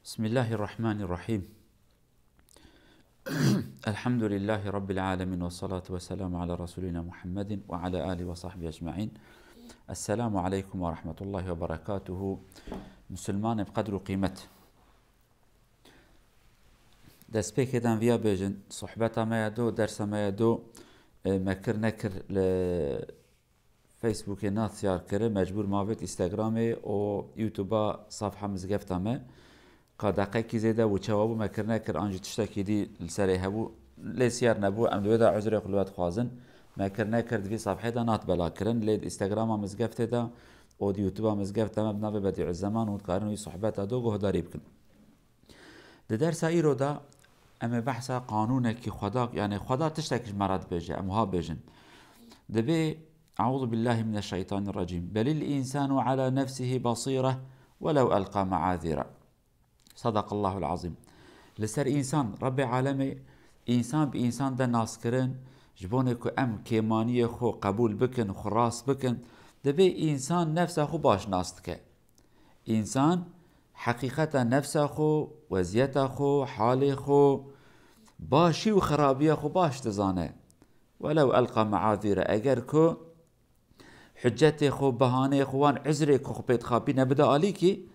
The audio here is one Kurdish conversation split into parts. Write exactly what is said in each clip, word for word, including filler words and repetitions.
بسم الله الرحمن الرحيم. الحمد لله رب العالمين، والصلاة والسلام على رسولنا محمد وعلى آله وصحبه أجمعين. السلام عليكم ورحمة الله وبركاته. Musulmanê bi qedr û qîmet. Destpêkê de em viya bêjin, sohbeta me ya do, dersa me ya do, e, me kir nekir li Facebookê nasyar kirin, mecbûr ma vêt Instagramê û YouTube'a safha mizgefta me. Ka deqekî zêde û çawa bû me kir nekir, an jî tiştekî dî li serê hebû, lê siyar nebû, em di wê de uzrê xwe li we dixwazin. Me kir nekir, di vî safhê de nat bela kirin, lê di Instagrama mizgeftê de û di YouTube'a mizgefta me bi navê Bedîuzzeman û dikarin wî sohbeta do guhdarî bikin. Di dersa îro de em ê behsa qanûnekî Xweda, yani Xweda tiştek ji me re dibêje, em wiha bêjin. Dibê, Eûzu billahi mineşşeytanirrecîm. Belil însanu ala nefsihi basîre welew elqa meazîre. Sadaqallahul azîm. Li ser însan, Rebbê alemê, însan bi însan de naskirin, ji bonê ku em kêmaniyê xwe qebûl bikin, xwe rast bikin, dibê însan nefsa xwe baş nas dike. Însan heqîqeta nefsa xwe, weziyeta xwe, halê xwe, başî û xerabiya xwe baş dizane. Welew elqa meazîre, eger ku hicetê xwe, behaneyê xwe, wan uzrê ku xwe pê dixapîne bide alîkî,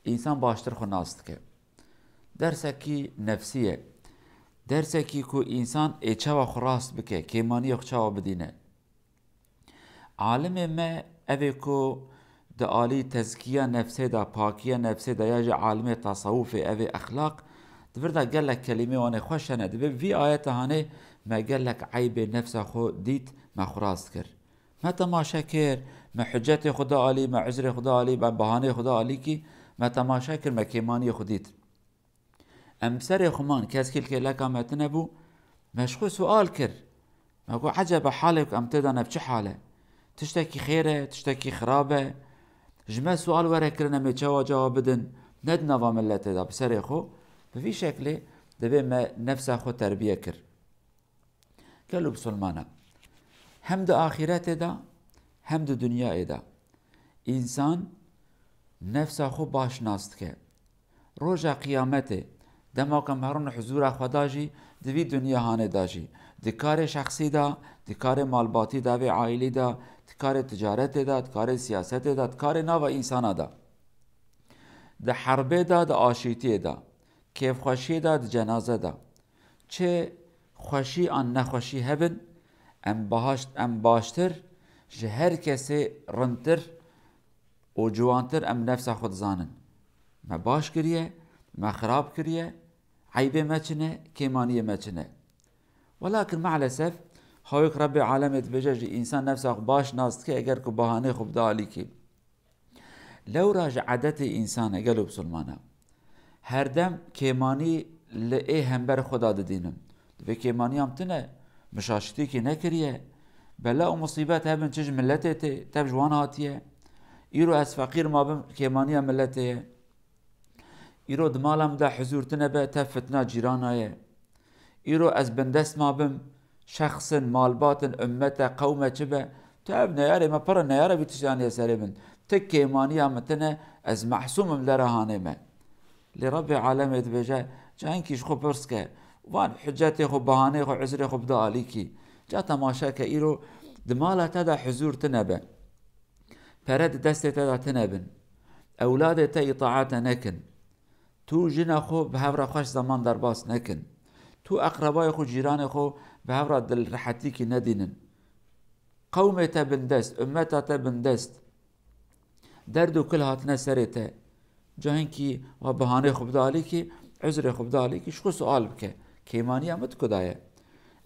însan baştir xwe nas dike. Dersekî nefsî ye. Dersekî ku însan ê çawa xwe rast bike, kêmaniyê xwe çawa bidîne. Alimê me evê ku di alî tezkiya nefsê de, pakiya nefsê de ya jî alimê tasawufê evê exlaq, di vir de gelek kelîmê wan ê xweş hene. Dibê vî ayeta hanê me gelek eybê nefsa xwe dît, me xwe rast kir. Me temaşe kir, me hicetê xwe da alî, me uzrê xwe da alî, me behaneyê xwe da alîkî, me temaşe kir, me kêmaniyê xwe dît. Em bi serê xwe man, keskî li kêleka me tune bû, me ji xwe sual kir. Me got, ecebe halê ku em tê de ne bi çi hal e? Tiştekî xêr e, tiştekî xirab e? Ji me sual were kirin, em ê çawa cewab bidin? Ne di nava miletê de, bi serê xwe. Bi vî şeklê divê me nefsa xwe terbiye kir. Gelo bisilmana, hem di axîretê de, hem di dinyayê de însan nefsa xwe baş nas dike. Roja qiyametê, dema ku em herin huzûra Xweda jî, di vî dinya hanê de jî, di karê şexsî de, di karê malbatî de, vê aîlî de, di karê ticaretê de, di karê siyasetê de, di karê nava însana de, di herbê de, di aşîtiyê de, kêfxweşiyê de, di cenaze de, çi xweşî an nexweşî hebin, em bahaş-, em baştir, ji her kesê rintir û ciwantir em nefsa xwe dizanin. Me baş kiriye, me xirab kiriye, eybê me çi ne, kêmaniyê me çi ne. Welakin maalesef, hawêk Rebbê alemê dibêje, ji însan nefsa xwe baş nas dike, eger ku bahanê xwe bide alîkî. Lewra ji edetê însan e, gelo bisilmana. Herdem kêmanî li ê hember xwe de didînim. Divê kêmaniya min tune, min şaşitîkî nekiriye. Bela û musîbet hebin çi ji miletê tê, tev ji wan hatiye. Îro ez feqîr mabim, kêmaniya miletê ye. Îro di mala min de huzûr tune be, tev fitna cîrana ye. Îro ez bindest mabim, şexsin, malbatin, ummete, qewme çi be, tu ev neyarê me pir e, neyara vî tiştaniye serê min. Ti kêmaniya min tine, ez mehsûm im lera hanê me. Lê Rebbê alemê dibêje, cahinkî ji xwe pirs ke, van hicetê xwe, bahanê xwe, uzrê xwe bide alîkî. Ca temaşe ke îro di mala te de huzûr tine be. Pere di destê te de tine bin. Ewladê te îtaate nekin. Tu jina xwe bi hev re xweş zeman derbas nekin. Tu eqrebayê xwe, cîranê xwe bi hev re dilrehetîkî nedînin. Qewmê te bindest, ummeta te bindest. Derd û kul hatine serê te. Cahinkî wa bihanê xwe bide alîkî, uzrê xwe bide alîkî, ji xwe sual bike. Kêmaniya min di ku de ye?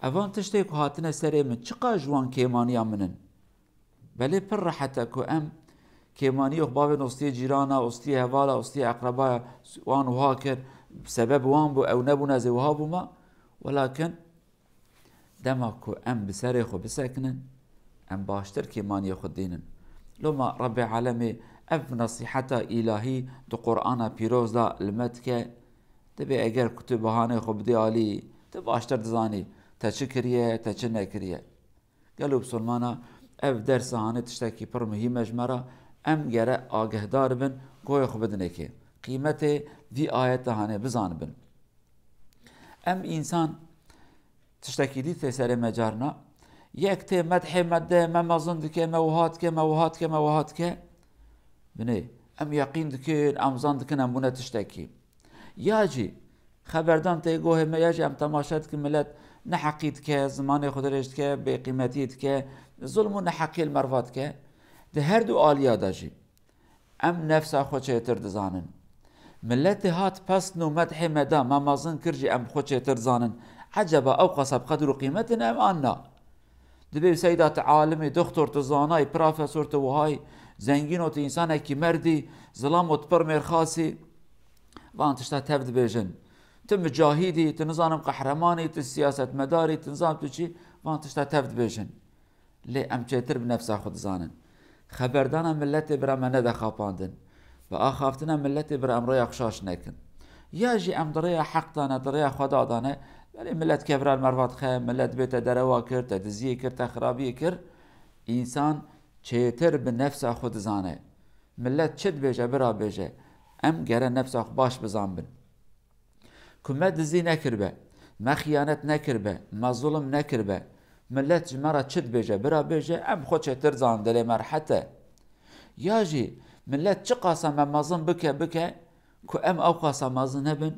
Evan tiştê ku hatine serê min, çiqas ji wan kêmaniya min in? Belê pir rehet e ku em kêmaniyê xwe bavên ostiyê cîrana, ostiyê hevala, ostiyê eqrebaya wan wiha kir, sebeb wan bû, ew nebûn ez ê wiha bûma. Welakin dema ku em bi serê xwe bisekinin, em baştir kêmaniyê xwe dînin. Loma Rebbê alemê ev nesîheta îlahî di Qur'ana pîroz de li me dike, dibê eger ku tu bihanê xwe bidî alî, tu baştir dizanî te çi kiriye, te çi nekiriye. Gelo bisilmana, ev dersa hanê tiştekî pir muhîm e ji me re. Em gere agehdar bin, goyê xwe bidinê kê. qîmetê vî ayete hanê bizanibin. Em însan tiştekî dî tê serê me carna. Yek tê medhê me de, me mezin dike, me wiha dike, me wiha dike, me wiha dike. Binê, em yeqîn dikin, em zan dikin, em bûne tiştekî. Ya jî xeberdan tê gohê me, ya jî em temaşe dikin, milet neheqî dike, zimanê xwe dirêj dike, bêqîmetî dike, zulm û neheqiyê li merva dike. Di her du aliya de jî em nefsa xwe çêtir dizanin. Miletê hat pesn û medhê me da, me mezin kir jî em xwe çêtir dizanin. Eceba ew qasa bi qedir û qîmetê ne em an na? Dibê seyda tu alimî, doktor, tu zanayî, profesor, tu wihayî, zengîn û tu însanekî merdî, zilam û tu pir mêrxasî. Van tişta tev dibêjin. Tu micahîdî, tu nizanim qehremanî, tu siyasetmedarî, tu nizanim tu çi, van tişta tev dibêjin. Lê em çêtir bi nefsa xwe dizanin. Xeberdana miletê bira me nede xapandin. Bi axaftina miletê bira em rêya xwe şaş nekin. Ya jî em di rêya heq de ne, di rêya Xweda de ne, belê milet kevra li merva dixe, milet bê te derewa kir, te diziyê kir, te xirabiyê kir. Însan çêtir bi nefsa xwe dizane. Milet çi dibêje, bira bêje. Em gere nefsa xwe baş bizanbin. Ku me dizî nekiribe, me xiyanet nekiribe, me zulm nekiribe, milet ji me re çi dibêje, bira bêje, em xwe çêtir zanin, dilê me rehet e. Ya jî milet çiqasa me mezin bike, bike, ku em ew qasa mezin nebin,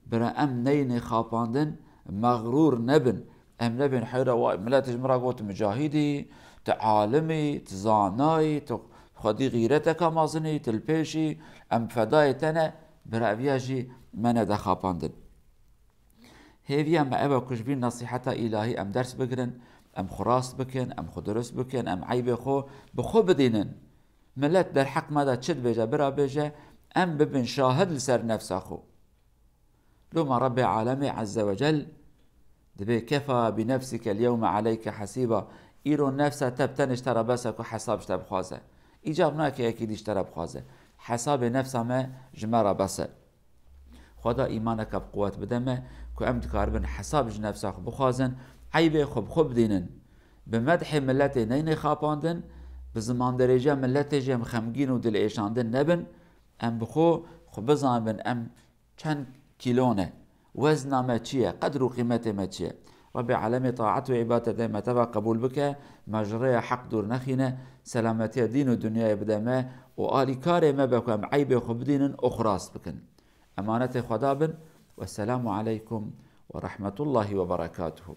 bira em neyne xapandin, mexrûr nebin. Em nebin heyra, way, milet ji min re got, tu micahîdî, tu alimî, tu zanayî, tu xwedî xîreteka mezinî, tu li pêşî, em fedayê te ne, bira eviya jî me nede xapandin. Hêviya me ev e ku ji vî nesîheta îlahî em ders bigirin, em xwe rast bikin, em xwe dirust bikin, em eybê xwe bi xwe bidînin. Milet derheq me de çi dibêje, bira bêje, em bibin şahid li ser nefsa xwe. Loma Rebbê Alemê Ezze ve Cel dibê, "Kefa bi nefsike l-yewme aleyke hesîba." Îro nefsa te bi tenê ji te re bes e ku hesab ji te bixwaze. Îcab nake yekî dî ji te re bixwaze. Hesabê nefsa me ji me re bes e. Xweda îmaneke bi quwet bide me ku em dikaribin hesab ji nefsa xwe bixwazin, eybê xwe bi xwe bidînin. Bi medhê miletê neynê xapandin, bi zimandirêjiya miletê jî em xemgîn û dilêşandin nebin, em bi xwe, xwe bizanibin, em çend kîlo ne? Wezna me çi ye? Qedr û qîmetê me çi ye? Rebbê Alemê taet û îbadetê me teva qebûl bike, me ji rêya heq dûr nexîne, selametiya dîn û dinyayê bide me û alîkarê me be ku em eybê xwe bidînin û xwe rast bikin. Emanetê Xweda bin. Wesselamu aleykum ve rahmetullahi ve berekatuhu.